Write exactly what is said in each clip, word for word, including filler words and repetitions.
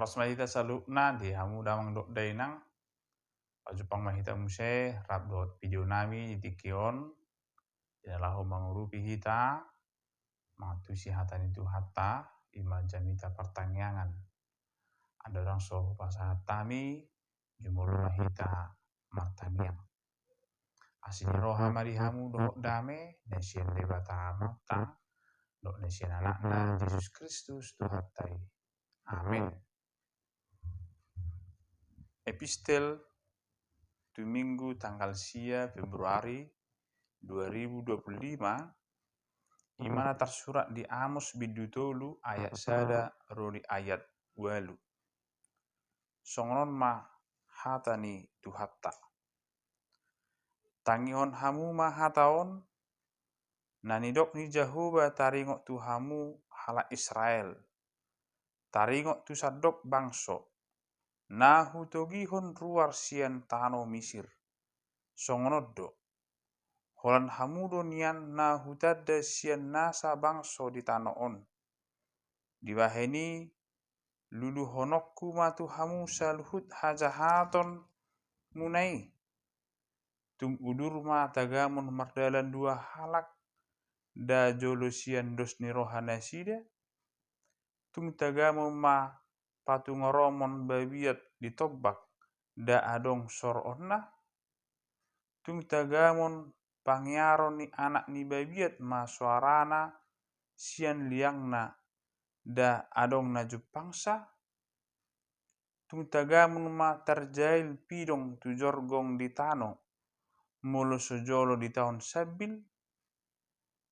Horas ma di hita saluhutna, di hamu damang dohot dainang. Pajumpang ma hita muse rap dohot video nami di tingki on, di na laho mangurupi hita mangantusi hata ni Tuhanta, i ma jamita partangiangan. Andorang so hupasahat hami, jumolo ma hita martangiang. Asi ni roha ma di hamu dohot dame na sian Debata Amanta dohot na sian Anakna Jesus Kristus Tuhanta i. Amin. Epistel tu Minggu tanggal sia Februari dua ribu dua puluh lima, i ma na tarsurat di Amos bindu tolu ayat sada ro di ayat ualu. Songon on ma hata ni Tuhanta. Tangihon hamu ma hata on, na nidok ni Jahowa taringot tu hamu halak Israel, taringot tu sandok bangso, na hutogihon ruar sian tano Misir. Songon on do, holan hamu do nian na hutanda sian nasa bangso di tano on. Dibahen i, luluhononku ma tu hamu saluhut hajahatonmuna i. Tung udur ma tagamon mardalan dua halak, nda jolo sian dos ni roha nasida. Tung tagamon ma patungoromon babiat di tombak, nda adong soroonna. Tung tagamon pangiaron ni anak ni babiat ma soarana sian liangna, nda adong na jumpangsa. Tung tagamon ma tarjail pidong tu jorgong di tano, molo so jolo ditaon sambil.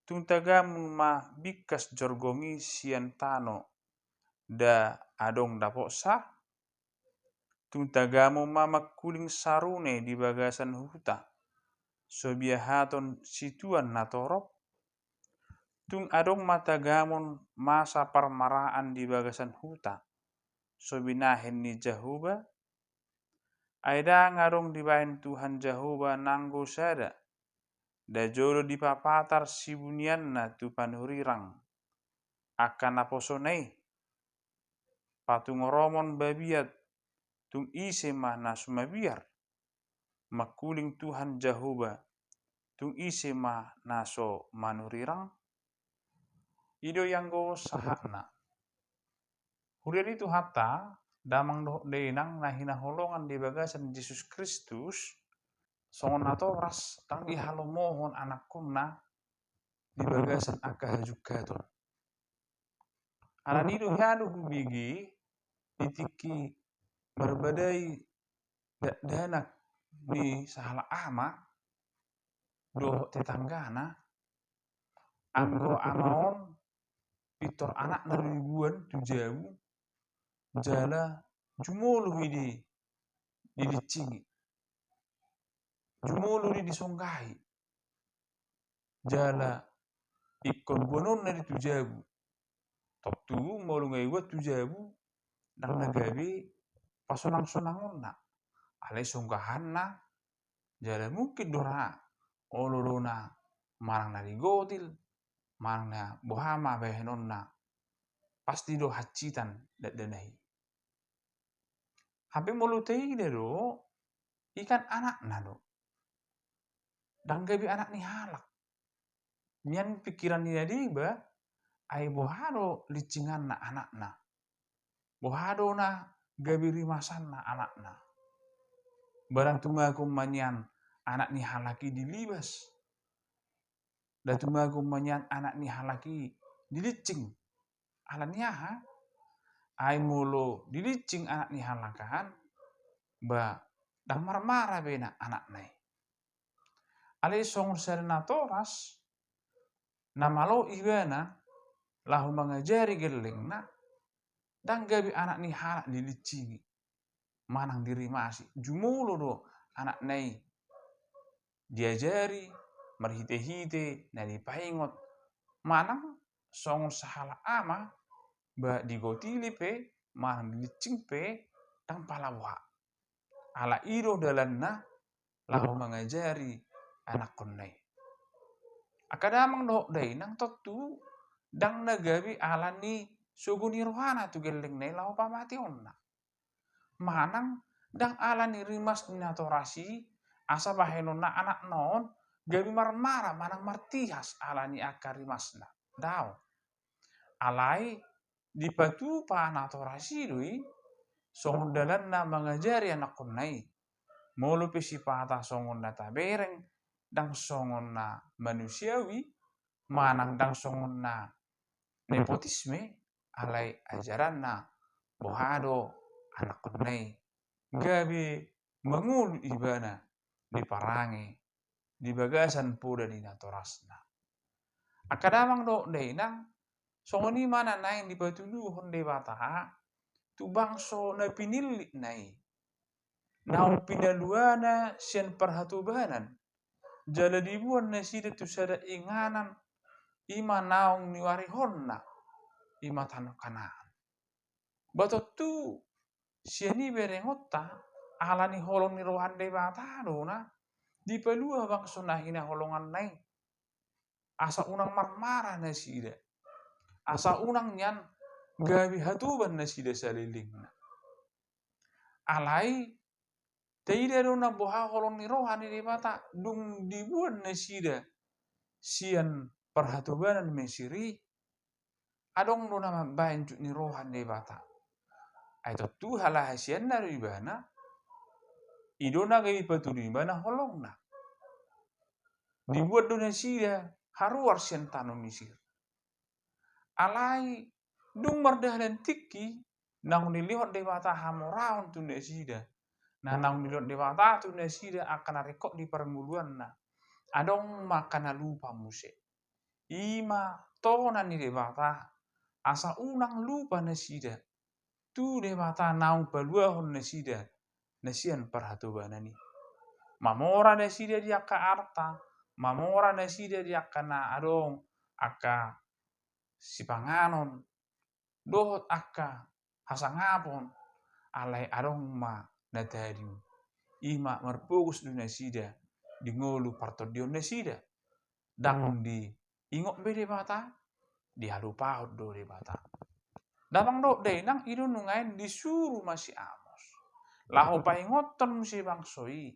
Tung tagamon ma bingkas jorgong i sian tano, nda adong dapotsa. Tung tagamon ma mangkuling sarune di bagasan huta, so biahaton situan na torop. Tung adong ma tagamon masa parmaraan di bagasan huta, so binahen ni Jahowa. Ai ndang adong dibahen Tuhan Jahowa nanggo sada, nda jolo dipapatar sibunianna tu panurirang. Angka naposona i, patungoromon babiat, tung ise ma na so mabiar? Mangkuling Tuhan Jahowa, tung ise ma na so manurirang? I do i anggo sahatna. Huria ni Tuhanta, damang dohot dainang na hinaholongan di bagasan Jesus Kristus, songon natoras ndang dihalomohon anakkonna di bagasan angka hajungkaton. Alani i do hea do hubege di tingki marbadai dakdanak ni sahalak ama dohot tetanggana, anggo ama on pintor anakna do diboan tu jabu, jala jumolo i di, dilincingi. Jumolo i disonggahi. Jala ingkon boanonna do i tu jabu. Tontu molo nga diboan tu jabu, ndang na gabe pasonang-sonangonna. Alai songgahanna, jala mungkin do ra olo do na manang na digotil, manang na boha ma bahenonna, pasti do hansitan dakdanak i. Hape molo taida do, i kan anakna do. Ndang gabe anak ni halak. Mian pikiran ni na deba, ai boha do lincinganna anakna? Boha do na gabe rimasanna anakna? Barang tumagon ma nian anak ni halak i dilibas. Nda tumagon ma nian anak ni halak i dilincingi. Alani aha? Ai molo dilincingi anak ni halak an, ba ndang marmara be na anakna i. Alai songon sada natoras, na malo ibana laho mangajari gellengna, ndang gabe anak ni halak dilincingi manang dirimasi. Jumolo do anakna i diajari marhite-hite na dipaingot, manang songon sahalak ama, ba digotili pe manang dilincingi pe ndang pala boha. Ala i do dalanna laho mangajari anakkonna i. Angka damang dohot dainang, tontu ndang na gabe alani sogo ni rohana tu gellengna i laho pamateonna. Manang ndang ala ni rimas ni natoras i, asa bahenonna anakna on gabe marmara manang martihas ala ni angka rimasna. Daong. Alai dipatupa natoras i do i songon dalanna mangajari anakkonna i. Molo pe sipata songon na tabereng, ndang songon na manusiawi, manang ndang songon na nepotisme, alai ajaranna boha do anakkonna i gabe mangolu ibana di parange di bagasan poda ni natorasna. Angka damang dohot dainang, songon i ma na naeng dipatuduhon Debata tu bangso na pinillitna i. Naung pinaluana sian parhatobanan, jala diboan nasida tu sada inganan, i ma naung niuarihonna, i ma tano Kanaan. Ba tontu sian i berengonta, ala ni holong ni roha ni Debata do na dipalua bangso na hinaholonganna i. Asa unang marmara nasida. Asa unang nian gabe hatoban nasida salelengna. Alai taida do na boha holong ni roha ni Debata dung diboan nasida sian parhatobanan Mesir i. Adong do na mambahen jut ni roha ni Debata. Ai tontu halahasianna do ibana, i do na gabe patudu ibana holongna. Diboan do nasida haruar sian tano Misir. Alai dung mardalan tingki, naung nilehon Debata hamoraon tu nasida, na naung nilehon Debata tu nasida angka na ringkot di parngoluanna, adong ma angka na lupa muse. I ma tona ni Debata, asa unang lupa nasida tu Debata naung paluahon nasida na sian parhatobanan i. Mamora nasida di angka arta, mamora nasida di angka na adong, angka sipanganon dohot angka hasangapon, alai adong ma na tading, i ma marpogos do nasida di ngolu partondion nasida. Ndang diingot be Debata, dihalupahon do Debata. Damang dohot dainang, i do nuaeng disuru ma si Amos laho paingothon muse bangso i,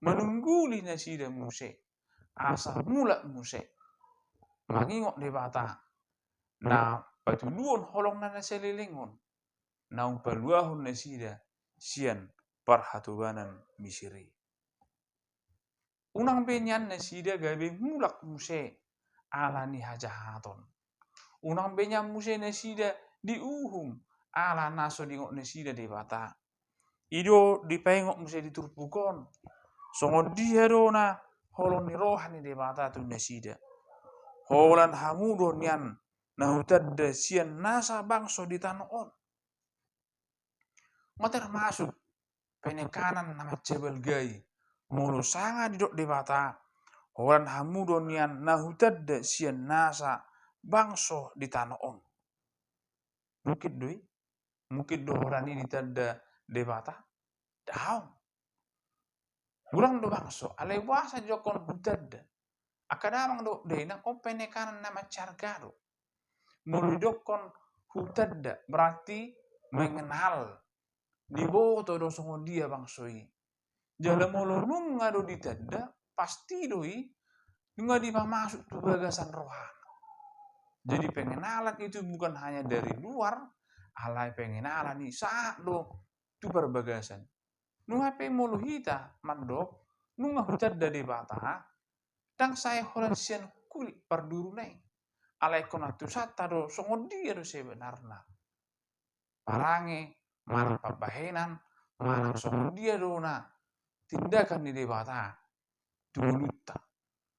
manungguli nasida muse, asa mulak muse mangingot Debata na patuduhon holongna na saleleng on, naung paluahon nasida sian parhatobanan Misir i. Unang be nian nasida gabe mulak muse ala ni hajahaton. Unang be nian muse nasida diuhum ala na so diingot nasida Debata. I do dipaingot muse di turpuk on, songon dia do na holong ni roha ni Debata tu nasida. Holan hamu do nian na hutanda sian nasa bangso di tano on. Ma termasuk penekanan na mansai balga i, molo sanga didok Debata, holan hamu do nian na hutanda sian nasa bangso di tano on. Mungkin do i? Mungkin do holan i ditanda Debata? Daong. Godang do bangso, alai boasa didokkon hutanda? Angka damang dohot dainang, on penekanan na mansai arga do. Molo didokkon hutanda, berarti mengenal, diboto do songon dia bangso i. Jala molo nunga do ditanda, pasti do i nunga dipamasuk tu bagasan rohana. Jadi pengenalan itu bukan hanya dari luar, alai pengenalan i sahat do tu parbagasan. Nunga pe molo hita mandok nunga hutanda Debata, ndang sai holan sian kulit parduruna i. Alai ingkon antusanta do songon dia do sebenarna parange, manang pambahenan, manang songon dia do na tindakan ni Debata tu ngolunta.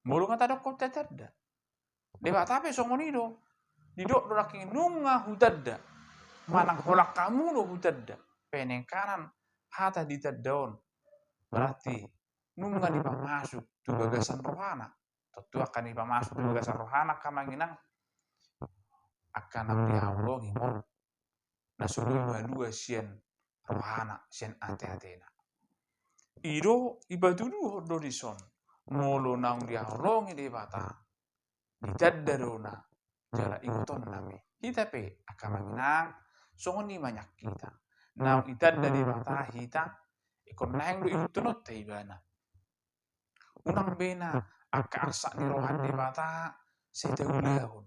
Molo nga tadokkon tatanda, Debata pe songon i do. Didok do nangkin nunga hutanda, manang holan hamu do hutanda. Penekanan hata ditanda on berarti nunga dipamasuk tu bagasan rohana. Tontu angka na dipamasuk tu bagasan rohana angka amang inang, angka na dihaholongi on, na so boi malua sian rohana, sian ateatena. I do dipatuduhon do dison, molo naung dihaholongi Debata, ditanda do na, jala ingotonna be. Hita pe angka amang inang, songon i ma nian hita. Naung itanda Debata hita, ingkon naeng do ihuthononta ibana. Unang bena angka arsak ni roha ni Debata sai taulahon.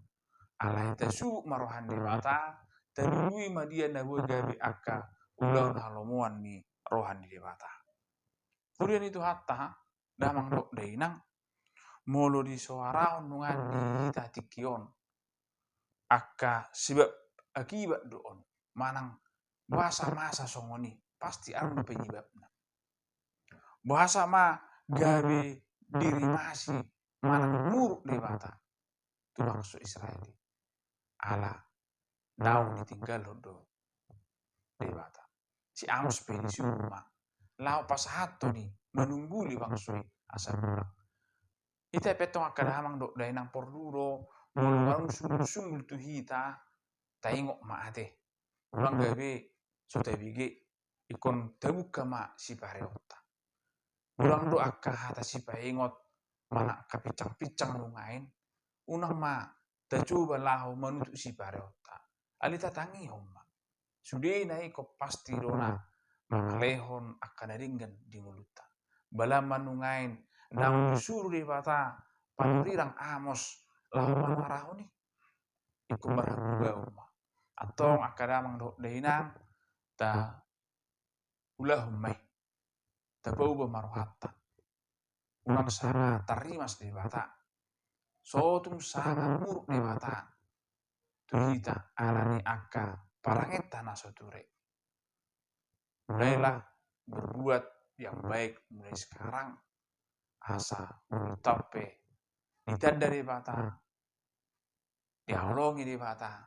Alai tasubut ma roha ni Debata, talului ma dia na boi gabe angka ulaon halomoan ni roha ni Debata. Huria ni Tuhanta, damang dohot dainang, molo disoarahon nunga di hita tingki on angka sebab akibat do on, manang boasa masa songon i, pasti adong do penyebabna. Boasa ma gabe dirimasi manang muruk Debata tu bangso Israel i? Ala naung ditinggalhon do Debata. Si Amos pe disuru ma laho pasahathon i, manungguli bangso i asa mulak. Hita pe antong angka damang dohot dainang, porlu do molo adong sumbul-sumbul tu hita, taingot ma ate. Unang gabe so tabege, ingkon tabuka ma sipareonta. Unang do angka hata sipaingot manang angka pinsang-pinsang nuaeng, unang ma tacoba laho manutup sipareonta. Alai tatangihon ma. Sudena ingkon pasti do na mangalehon angka na denggan di ngolunta. Bala ma nuaeng naung disuru Debata panurirang Amos laho manoarahon i, ingkon marhamubaon ma. Antong angka damang dohot dainang, taulahon ma i. Tapauba ma rohanta. Unang sanga tarrimas Debata. So tung sanga muruk Debata tu hita ala ni angka parangenta na so ture. Mulailah berbuat yang baik mulai sekarang, asa molo taon pe ditanda Debata, dihaholongi Debata,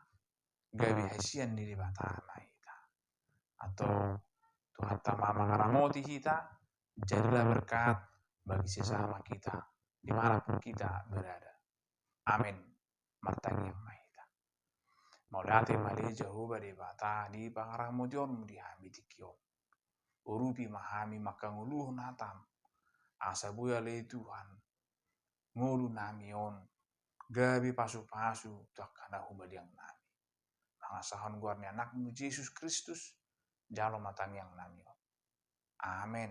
gabe hasian ni Debata ma hita. Antong Tuhanta ma mangaramoti hita, jadilah berkat bagi sesama kita dimanapun kita berada. Amin. Martangiang ma hita. Mauliate ma ale Jahowa Debata di pangaramotionmu di hami tingki on. Urupi ma hami mangkangoluhon hatam, asa boi ale Tuhan ngolunami on gabe pasu-pasu tu angka na humaliang nami. Mangasahon goar ni Anakmu Jesus Kristus, jalo ma tangiang nami on. Amen.